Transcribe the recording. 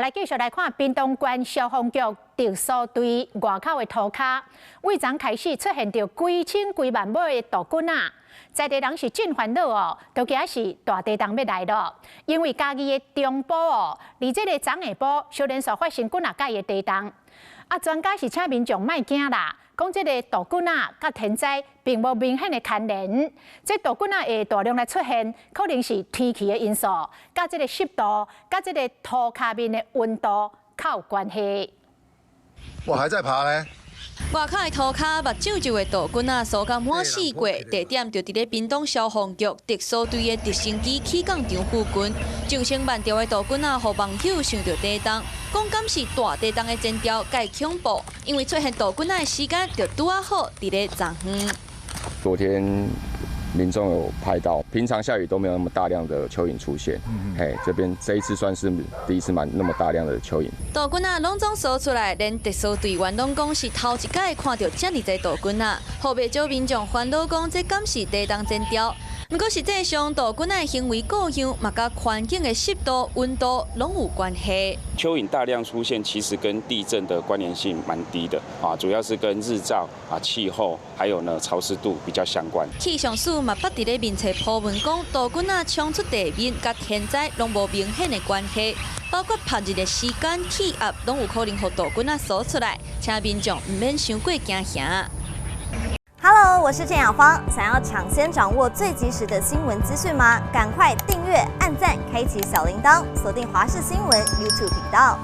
來繼續來看屏東縣消防局特搜隊外口的塗跤，對昨開始出現著幾千幾萬尾的杜軍仔，在地人是真煩惱哦，都驚是大地動欲來囉。因為嘉義的中部哦，佇這个昨下晡，小連續發生幾若擺的地動。啊，專家是請民眾莫驚啦，講這个杜軍仔佮天災並無明顯的牽連。這杜軍仔會大量來出現，可能是天氣的因素，佮這个濕度，佮這个塗跤面的溫度較有關係。哇，還在爬咧！外口的塗跤目睭皺的杜軍仔，趖甲滿四界，地點就佇咧屏東消防局特搜隊的直升機起降場附近。上千萬條的杜軍仔，予網友想著地動，講敢是大地動的前兆，蓋恐怖，因為出現杜軍仔的時間就拄仔好佇咧昨昏。昨天民眾有拍到，平常下雨都沒有那麼大量的蚯蚓出現，嘿，這邊這一次算是第一次蠻那麼大量的蚯蚓。杜軍仔攏總趖出來，連特搜隊員攏講是頭一擺看著遮爾濟杜軍仔，予袂少民眾煩惱講這敢是地動前兆？毋過實際上，杜軍仔的行為個樣嘛，佮環境的濕度、溫度攏有關係。蚯蚓大量出現，其實跟地震的關聯性蠻低的啊，主要是跟日照啊、氣候，還有呢潮濕度比較相關。氣象署嘛捌佇咧面冊 po 文講，杜軍仔衝出地面，佮天災攏無明顯的關係，包括曝日的時間、氣壓，攏有可能予杜軍仔趖出來，請民眾毋免傷過驚嚇。 Hello，我是鄭雅芳。想要搶先掌握最及時的新聞資訊嗎？趕快訂閱、按讚、開啟小鈴鐺，鎖定華視新聞 YouTube 頻道。